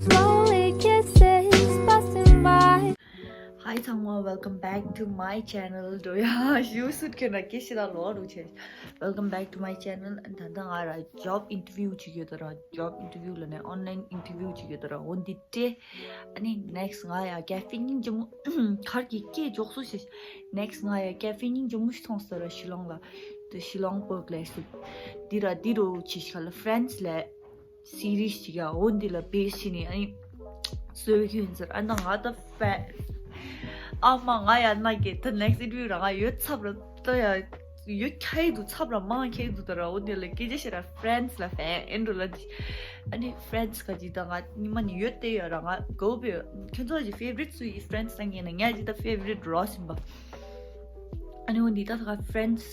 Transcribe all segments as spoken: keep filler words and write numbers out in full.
Slowly kisses passing by. Hi ཚང་མ། Welcome back to my channel. འགྲོ་ཡ་ཞུ་སུད་ཁྱོད་ན་ཀེ་ཤི་ད་ལོ་རུ་ཆེ། Welcome back to my channel. ད་ལྟ་ང་ར་job interview བྱེད་ཡོད་ད་ར། Job interview ལ་ནས་online interview བྱེད་ཡོད་ད་ར། འོ་འདི་སྤྲད། ཨ་ནི་next ང་ཡ་cafe སྙིང་རྗེ་མོ་གར་གྱི་སྐད་འཇོག་སུ་ཞེས། Next ང་ཡ་cafe སྙིང་རྗེ་མོ་ཞིག་མཐོང་སོང་ར། ཤི་ལོང་ལ། དུ་ཤི་ལོང་པོ་གླེ་སུ། འདི་ར་འདི་རུ་ཆེ་ཤ་ལ་France ལ། Series ཅིག་ཡ། འོ་འདི་ལ་base བྱས་ནས་ཨ་ནི་བཟོས་ཀྱི་ཡིན་ཟེར། ཨ་ན་ང་ད་ཕན། ཨ་མ་ང་ཡ་ན་གི་ད་next interview ར་ང་ཡོད་ཚབ་ར་ད་ཡ་ཡོད་ཁྱ་ཡི་འདུག་ཚབ་ར་མང་ཁྱ་ཡི་འདུག་ད་ར། འོ་འདི་ལ་སྐད་ཆ་བཤད་ར། France ལ་ཕན་ཨེ་འགྲོ་ལ་འདི། ཨ་ནི་France ག་ཅི་ད་ང་ཉི་མ་ནི་ཡོད་དེ་ཡ་ར། ང་གོ་བེ་ཁྱོད་ཚོ་གི་favorite སུ་ཡི་France ལ་ངེས་ན་ང་ཅི་ད་favorite རོ་སིམ་པ། ཨ་ནི་འོ་འདི་ད་ད་France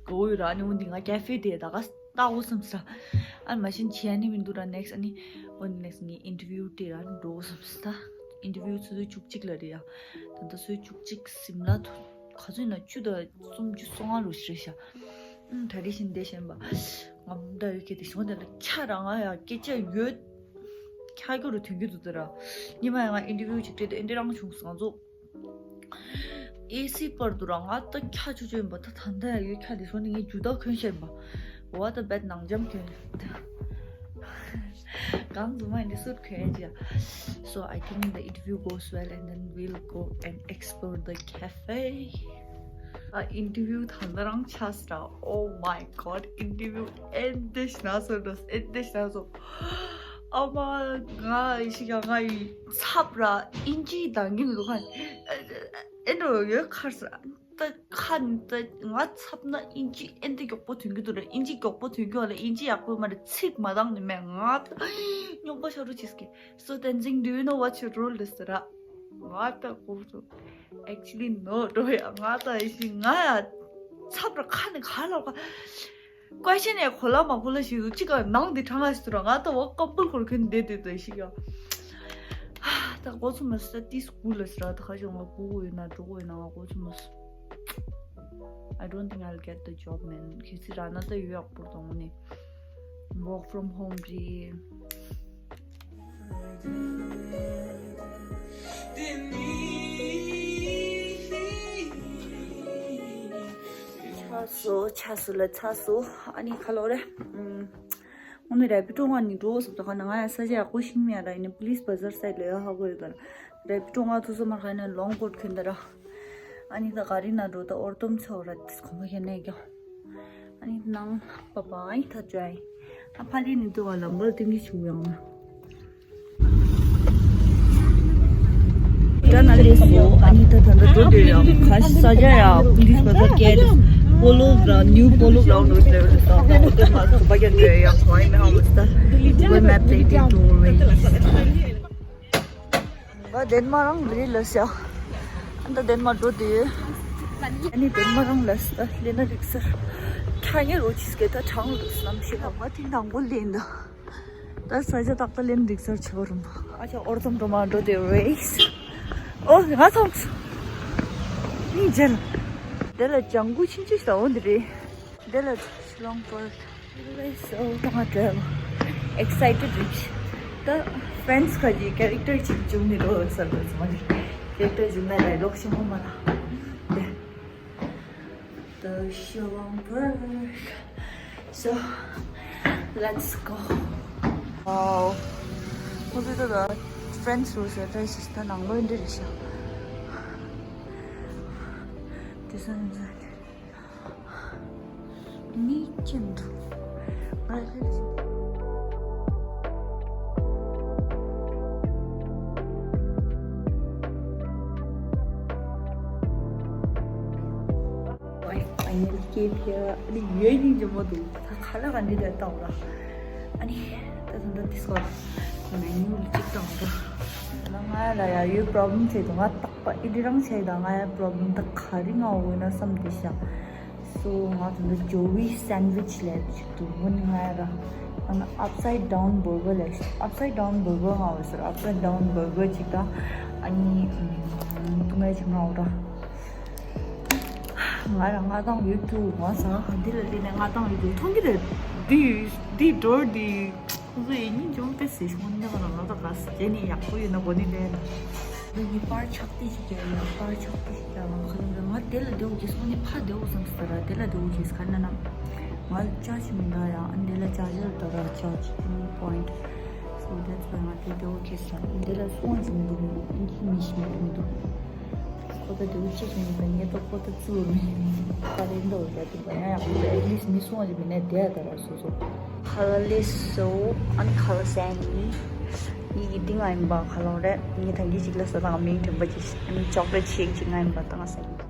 གོ་ཡོད་ར། ཨ་ནི་འོ་འདི་ང་cafe དེ་ད་ག་ལྟ་འོ་བསམ་ས། ཨ་མ་ཤིན་ཆི་ཨ་ནི་མི་འདུག་ར། Next ཨ་ནི་འོ་next ངའི་interview དེ་ར་འགྲོ་བསམ་ས། ད་interview ཚོད་ཚོད་བཅུ་གཅིག་ལ་རེད་ཡ། ད་ལྟ་ཚོད་བཅུ་གཅིག་སིམ་ལ་ཐུ་ག་ཚོད་ན་བཅུ་དང་སུམ་ཅུ་སོ་ལྔ་རུ་ཞིག་རེད་ཤག་ཨུམ་ད་རེ་བཞིན་བསྡད་བཞིན་པ། ང་མུ་མཐའ་ཡོད་ཁྱེད་དེ་ཞོགས་དེ་ལ་ཁྱ་རང་ང་ཡ་སྐད་ཆ་ཡོད། ཁྱ་གོ་རུ་ཐོན་གྱི་འདུག་ད་ར། ཉི་མ་ཡ་ང་interview ཅིག་སྤྲད་དེ་ཨེ་འདྲ་རང་བྱུང་སོང་ང་ཚོ། ཨེ་སི་པར་དུ་ར་ང་ད་ཁྱ་ཆུ་ཆུ་ཡིན་པ། ད་ད་ལྟ་ཡོད་ཁྱ་དེ་སོ་ནི་ངའི་ཇུ་ད་གོན་ཤེས་པ། What a bad ནང་འཇམ་གོན། གང་དུ་མ་ཡིན་སུར་གོན་ཅི། So I think the interview goes well and then we'll go and explore the cafe. ཨ་interview ད་ལྟ་རང་ཆགས་ར། Oh my god, interview ཨེ་འདི་ཤི་ན་སོ་འགྲོ་ཨེ་འདི་ཤི་ན་སོ། ཨ་མ་ང་ཤི་ཀ་ང་ཡི་ཚབ་ར་ཨིན་ཇི་དང་གི་འདུག་ཁ། ཨེ་འགྲོ་ཡོད་ཁར་ས་ད་ཁ་ནི་ད་ང་ཚབ་ན་ཨིན་ཇི་ཨེ་འདི་མགྱོགས་པོ་ཐོན་གི་འདུག་ར། ཨིན་ཇི་མགྱོགས་པོ་ཐོན་གི་བ་ལ་ཨིན་ཇི་ཡག་པོ་མ་རེད། ཚིག་མ་དང་ནི་མེད། ང་ད་སྨྱོན་པ་ཤ་རུ་ཆིས་ཀི། So Tenzing, do you know what's your role? ལ་ཟེར་ར། ང་ད་གོ་ཚོ། Actually no འགྲོ་ཡ། ང་ད་ཨེ་ཤི་ང་ཡ་ཚབ་ར་ཁ་ནི་ག་ལ་ག question ཡ་གོ་ལ་མ་གོ་ལ་ཞིག་འདུག་ཅི་ག་ནང་དེ་གྲང་ང་ཞིག་འདུག་ར། ང་ད་བ་ཀམ་པུལ་ཁོར་ཁྱོད་བསྡད་དེ་ད་ཞིག་ཡ། ད་གོ་ཚོ་མ་སུ་ད་ཏི་སྐུལ་ལ་ཟེར་ར། ད་ཁ་ཞོག་ང་སྤུ་གུ་ཡོད་ན་འགྲོ་གོ་ཡོད་ན་ང་གོ་ཚོ་མ་སུ། I don't think I'll get the job, man. ཁྱེད་ཚི་ར་ན་ད་ཡོད་ཡག་པོ་དང་ནི། Work from home རེད། ཆགས་སོ་ཆགས་སོ་ལ་ཆགས་སོ། ཨ་ནི་ཁ་ལོ་རེ། ཨུམ། ཨ་ནི་རེ་པི་ཏོ་ང་ནི་འགྲོ་སོང་། ད་ག་ན་ང་ཡ་ས་ཆ་ཡག་པོ་ཤིང་མེད་ར། ཡིན་ན་police bazaar side ལ་ཡ་ཧ་གོ་ཡོད་ད་ར། རེ་པི་ཏོ་ང་ཐུག་སོ་མར་ཁ་ན་long coat གོན་ད་ར། ཨ་ནི་ད་ག་རི་ན་འགྲོ་ད་ཨོར་ཏོམ་ཚོ་ར་ཏིས་གོ་མ་ཁྱེར་ནས་ཀྱང་། ཨ་ནི་ནང་པ་པ་ཨ་ནི་ད་ཅོ་ཨ་ནི། ཨ་ཕ་ལི་ནི་ཏུ་བ་ལམ་བར་ཏིང་གི་ཆུ་ཡང་ན། ད་ན་ལེ་སོ་ཨ་ནི་ད་ད་ད་འགྲོ་དེ་ཡང་ཁ་ཤས་ས་ཆ་ཡང་police bazaar སྐད་པོ་ལོ་ར་new པོ་ལོ་ར་འགྲོ་དེ་བ་ལེ་སོ་ད་འོ་དེ་མ་ཐུ་པ་རྒྱ་འདྲེ་ཡང་ཁོ་ཨ་ནི་ཧ་མ་སྟ་Google Map they did always། ང་ཌེན་མཱརཀ་རང་རེད་ལ་ཤག་ཨ་ད་ཌེན་མཱརཀ་འགྲོ་དུས། ཨ་ནི་ཌེན་མཱརཀ་རང་ལ་ཤག་ལེན་ན་རིག་སར། ཁྱ་ངའི་རོ་ཆིས་ཀེ་ད་གྲང་རིག་སྣམ་ཤེས་ལ་མ་ཐིང་དང་པོ་ལེན་ད། ད་ས་ཆ་ཏག་ཏག་ལེན་རིག་སར་ཆེ་བ་རུམ་པ། ཨ་ཅག་ཨོར་ཙམ་འགྲོ་མ་འགྲོ་དེ་རེས། ཨོ་ང་ཚང་སོ། ནི་ཇལ། དེ་ལ་ལྗང་གུ་ཆིན་ཆི་ཤ་འོ་འདི་རེད། དེ་ལ་ཤི་ལོང་པར། ལེས་ཨོ་ད་ང་བྲེལ། Excited རེད། ད་France ག་གི་character ཅིག་བྱུང་ནི་རོ་ཟེར་དགོས་སོང་། ཨ་ནི་character བྱུང་ན་dialogue ཆེན་པོ་མ་ར། དེ། The Shillong Park. So let's go. Wow. ཁོ་ཚོས་ད་France རོ་ཟེར་ད་ཤི་ད་ནང་ལོགས་འདི་རེད་ཤག་དེ་སང་། མི་ཅན་དུ། ང་ལ་ལས་བྱེད། I finally came here. ཨ་ནི་ཡོད་ཉིན་ཇོ་མོ་འདུག་ད་ཁ་ལག་ག་འདི་ལས་བཏང་ར། ཨ་ནི་ད་ད་ད་this one menu གཅིག་བཏང་ར། ང་ལ་ཡ་ཡོད་problem བྱས་འདུག་ང་ད། པ་ཨི་དི་རང་ཆེ་དང་ང་ཡ་problem ད་ག་རེ་ང་འོ་ན་བསམ་དེ་ཤ། So ང་ད་ད་Joey sandwich ལས་ཅིག་ཏུ་མུན་ང་ཡ་ར། ཨ་ན་upside down burger ལས་upside down burger ང་འོ་ཟེར། Upside down burger ཅིག་ད་ཨ་ནི་ཏུ་ངའི་ཅིག་ང་འོ་ར། ང་ར་ང་དང་ཡོད་དུ་ང་ཟ་ང་ག་འདི་ལ་དེ་ནས་ང་དང་ཡོད་དུ་མཐོང་གི་རེད། འདི་འདི་drawer འདི། ཁོང་ཚོ་ཡིན་ཉིན་ཅུང་ཏེ་སི་ཤོང་ནི་ང་རང་ལ་ད་ག་སི་ཇེ་ནི་ཡག་པོ་ཡོད་ན་གོ་ནི་རེད། འདི་གི་པར་ཆག་ཏི་ཞིག་རྒྱག་ཡ། པར་ཆག་ཏི་ཞིག་རྒྱག་ལ་ཁ་ལོ་རེད། ང་དེ་ལ་དེའུ་གི་སོང་ནི་ཕ་དེའུ་བསམ་སི་ད་ར། དེ་ལ་དེའུ་གི་སི་ཁ་ན་ན་ང་ལ་ཅར་ཇི་མི་འདུག་ཡ། ཨ་འདི་ལ་ཅར་ཇར་ད་ར་ཅར་ཇི་ནི་པོ་ཡིན་ཊི། So that's why ང་དེ་དེའུ་གི་སི་འདི་ལ་སོང་ཇི་མི་འདུག་མི་ཤི་མི་འདུག་ཁོ་ད་དེའུ་ཅི་ཞིག་མི་འདུག་ངེད་ད་ཁོ་ད་ཙི་བོ་མི་ཁ་རེ་འདོག་རྒྱ་དུ་བ་ཡ་ཡག་པོ་ཨེ་ལི་སི་མི་སོང་ཇི་མི་ནས་དེ་ད་ར་སོ་སོ། ཁ་ལ་ལི་སོ་ཨན་ཁ་ལ་སེན་ཡི། ཡི་གི་ཏིང་ཨ་ཡིན་པ་ཁ་ལོང་རེད། ངས་ཐང་གི་ཅིག་ལ་ས་དང་མིང་དྲན་པ་ཅིག་ཨ་ནི་ཅོག་ལེ་ཊི་ཤེག་ཅིག་ཨ་ཡིན་པ་དང་ས་ཡིན།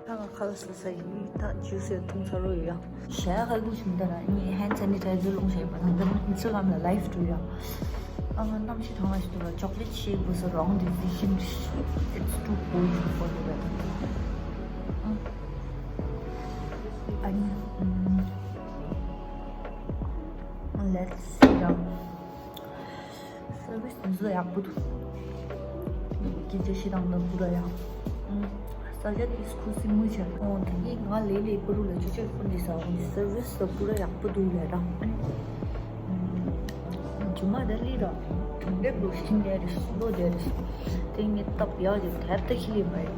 ད་ང་ཁ་ལག་ཟ་ས་ཡིན། ད་ཇུས་ཡང་འཐུང་ཚར་རོ་ཡོད་ཡ། ཞྭ་ཁ་ལུ་ཞིམ་ད་ར་ནི་ཧན་སེ་ནི་ཊའི་ཛར་སློང་ཞེས་པ་དང་། ད་ནི་ཨིན་སི་ཊ་གྷ་རམ་ལ་ལའིབ་འགྲོ་ཡ། ཨ་ང་གནམ་གཤིས་གྲང་བ་ཞིག་འདུག་ལ། ཅོག་ལེ་ཊི་ཤེག་བུ་སུ་རོང་ཌི་སི་ཤན། It's too cold for the weather. ཨ་ནི་let's sit down. སར་བི་སི་དེ་ཚོ་ཡག་པོ་འདུག་སྐད་ཆ་བཤད་སྟངས་དང་པུ་ར་ཡག་ཨུམ། ས་ཆ་དེ་ཁུ་སིམ་མེར་བྱས། ཨོ་དེ་ནས་ང་ལས་ལས་པུ་རུ་ལ་ཅོ་ཅོ་ཁོ་འདི་ས་འོ་འདི་སར་བི་སི་ལ་པུ་ར་ཡག་པོ་འདུག་ལས་ར། ཨུམ། ཇུ་མ་ད་ལི་ར་དུང་དེབ་ལོ་ཤིང་དེ་རེད། ལོ་དེ་རེད། དེ་ངས་སྟབས་ཡག་ཅིག་དེབ་ད་ཁྱི་ལས་མ་རེད།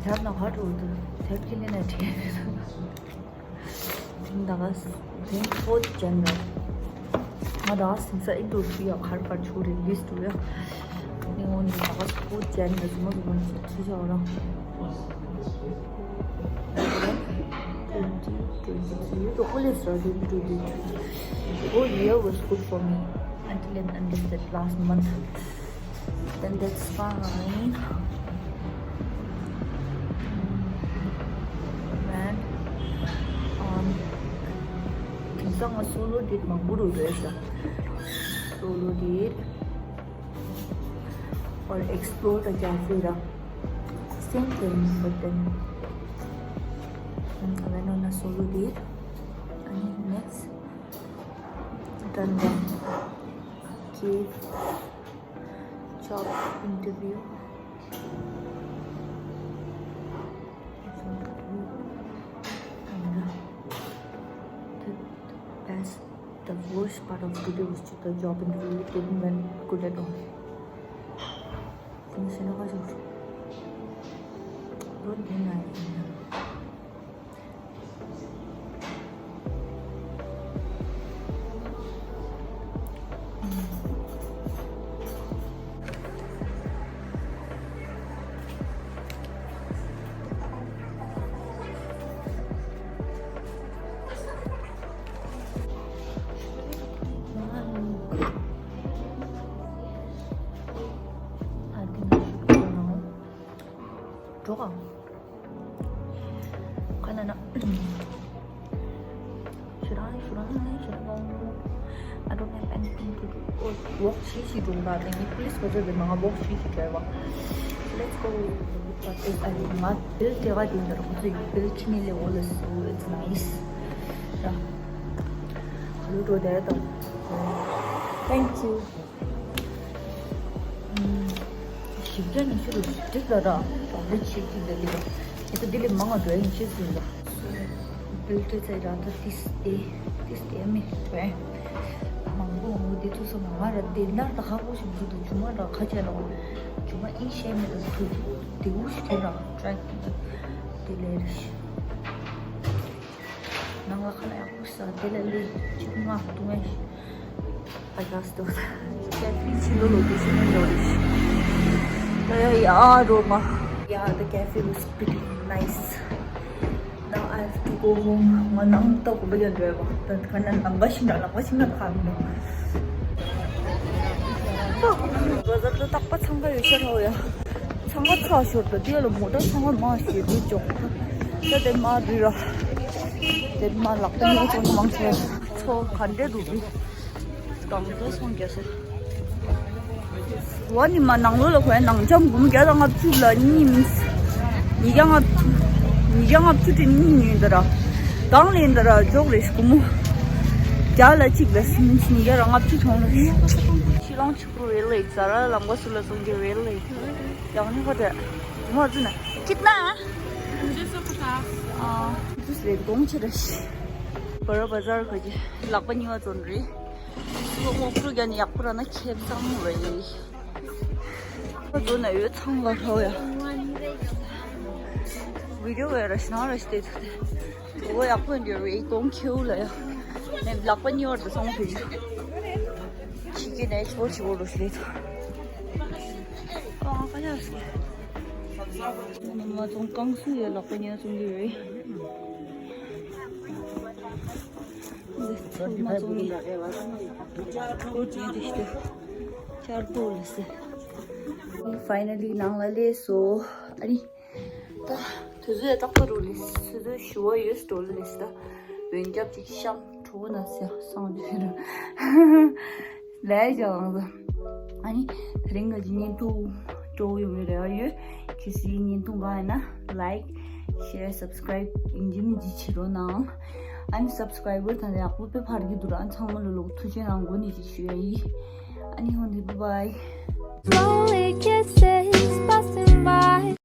དེབ་ན་ག་འགྲོ་འདུག་དེབ་ཁྱི་ལས་ན་དྲན་རེད། དེང་ད་ག་དེང་ཕོར་ཐི་ཇན་རེད། ང་ད་ག་སིང་ས་ཨིན་ཏོ་ཁྲི་ཡ་ཁར་ཁར་ཆུ་རེ་ལིས་ཏུ་ཡ། དེང་འོན་ཏེ་ད་ག་ཕོར་ཐི་ཇན་རེད། ཟུ་མ་ཟུ་མ་ཁྲི་ཆ་ར། Twenty twenty-three. The whole is twenty twenty-three. Whole year was good for me until and unless that last month. Then that's fine. Man, um, དེང་སང་ང་སོ་ལོ་ཌེ་ཊི་མང་པོ་རུ་རེད་ཤག་སོ་ལོ་ཌེ་ཊི་or explore the cafe ར། Same thing, but then, mm, I went on a solo date. And next, done the cave job interview. And, uh, the, the best, the worst part of today was just the job interview. It didn't went good at all. Finish in a rush. Don't think I can. འགྲོ་ག་ཁ་ན་ན། ཞུ་རང་ཞུ་རང་ཞུ་རང་། I don't have anything to do. ཨོ་ཝོག་ཤི་ཤི་འགྲོ་ག་དེ་ནི་པུ་ལིས་ག་ཚོད་དེ་མ་ང་ཝོག་ཤི་ཤི་བྱས་པ། Let's go. But if I ང་བིལ་དེ་ག་དེ་འདྲ་ཁོ་ཚོ་ཡི་བིལ་ཁྱི་ནི་ལེ་ཝོ་ལ་སུ། It's nice. ཡ། ཁ་ལུ་འགྲོ་དེ་དང་། Thank you. ཞིབ་ཕྲ་ནས་ཤོད་རོགས། འགྲིག་ལ་ར། རོགས་རེ་བྱེད་ཀྱི་འདུག་ལེ། ཨེ་ད་འདི་ལས་མང་བ་འགྲོ་ཡིན་ཤེས་སྲིད་ལ། བིལ་ཏེ་ཚེ་ར་ད་ཏིས་ཏེ་ཏིས་ཏེ་མི་བས། མང་པོ་འོ་དེ་ཚོ་སོ་མ་ང་ར་དེ་ནར་ད་ཧ་གོ་ཞིག་འདུག་འདུག་ཇུ་མ་ར་ཁ་ཆེ་ལ། ཇུ་མ་ཨིན་ཤེས་མེད་ད་ཐུག་དེ་འུ་ཞིག་དེ་ར་ཊ་རའི་དེ་ལས་རེ་ཞིག་ནང་ལ་ཁ་ལ་ཡག་པོ་ཟ། དེ་ལ་ལས་གཅིག་ང་ཐུང་ངེ་ཞིག་ཨ་ཡག་སྟོ། ཀེ་ཧྥེ་ཕྱི་ལོ་ལོ་དེ་ཤི་ནས་འགྲོ་རེ་ཞིག་ད་ཡ་ཡ་རོ་མ། Yeah, the cafe was pretty nice. Now I have to go home. ང་ནང་ལྟ་གོམ་པ་རྒྱག་འགྲོ་ཡ་བ། ད་ག་ན་ལམ་པ་ཤིང་འདྲ་ལམ་པ་ཤིང་འདྲ་ཁ་མི་འདུག་བ་ཟར་དུ་རྟག་པ་འཚང་ཁ་ཡོད་ཤར་ཧོ་ཡ། འཚང་ཁ་ཚ་ཤོར་དུ་དེ་ལ་མོ་ཊ་འཚང་ཁ་མ་ཤེས་དུས་ཅོག་ད་དེ་མ་རི་ར། དེ་མ་ལག་པ་ཉོ་ཚོང་མང་ཆེ་ཚོ་ག་འདྲེ་འདུག་རི། གང་ཚོ་སོང་རྒྱ་སེ། ཝ་ནི་མ་ནང་ལོ་ལ་ཁོའི་ནང་འཇམ་འབུམ་བརྒྱ་དང་ལྔ་བཅུ་ལ་གཉིས་མིན། ཉིས་བརྒྱ་ལྔ་བཅུ། ཉིས་བརྒྱ་ལྔ་བཅུ་དེ་གཉིས་ཉིན་ད་ར། གང་ལེན་ད་ར་འཇོག་རེ་སྐུ་མོ། བརྒྱ་ལ་གཅིག་ལ་སིམ་ཉིས་བརྒྱ་ར་ལྔ་བཅུ་ཐོང་ལ། ཤི་ལོང་ཆུ་བུར་རེད་ལེ་ཛ་ར་ལམ་ག་སུ་ལ་སོང་གི་རེད་ལེ། ཡང་ནི་ཧོ་དེ། མོ་ཙི་ན། ཁྱིད་ན། ཨ། ཏུས་རེད་གོང་ཆེ་ར་ཤི། བ་ར་བ་ཟར་ཁོ་གི་ལག་པ་གཉིས་པ་བཙོན་རེད། སུ་ལོ་ངོ་སྤྲོད་རྒྱ་ནི་ཡག་པོ་ར་ན་ཁེབས་ཚང་རེད། ཁོ་ཚོ་ན་ཡོད་ཚང་ལ་ཧྲོ་ཡ། བི་ཌིའོ་བའི་ར་ཤི་ན་ར་ཤི་དེ་ཚོ་དེ། གོ་ཡག་པོ་འདི་རེད་གོང་ཁེའུ་ལ་ཡ། ནས་ལག་པ་གཉིས་བར་དུ་སོང་ཕེ་ཅི། ཁྱི་གི་ནས་ཆོ་ཆི་བོ་རུ་ཤི་ལེ་ཚོ། ཨ་ཁ་ཡ་སི། མ་ཙོང་ཀང་སུ་ཡ་ལག་པ་ཉ་ཙོང་གི་རེད། འདི་ཚོ་མ་ཙོང་གི། ཁོ་ཅན་དེ་ཤི་ཏེ། ཆར་པོ་ལ་སི། ཕའི་ནལ་ལི་ནང་ལ་ལས་སོ། ཨ་ནི། ད་དུས་ཚོད་ཏག་ཏག་རུ་ལས་སི་ཏུ་ཞུ་བ་ཡོད་སི་ཏོ་ལས་སི་ད། འོན་རྒྱབ་ཅིག་ཤམ་གྲོགས་ན་སི་སང་དུས་རུ། ལས་ཀྱང་ཨང་ས། ཨ་ནི་དེ་རིང་གི་བརྙན་ཐུང་སྤྲོ་བོ་ཡོང་གི་རེ་བ་ཡོད། གལ་སྲིད་བརྙན་ཐུང་གང་ཡིན་ན་like, share, subscribe ཡིན་གཅིག་མིན་གཅིག་བྱེད་རོགས་གནང་། ཨ་ནི་སབ་སི་ཀ་རའི་བར་དང་ཡག་པོ་དཔེ་འཕར་གྱི་འདུག་ར། ཚང་མ་ལ་ལོག་ཐུགས་རྗེ་གནང་དགོས་ནི་ཅིག་ཞུ་ཡ་ཡིན། ཨ་ནི་ཧོན་དེ་bye bye. Slowly kisses passing by.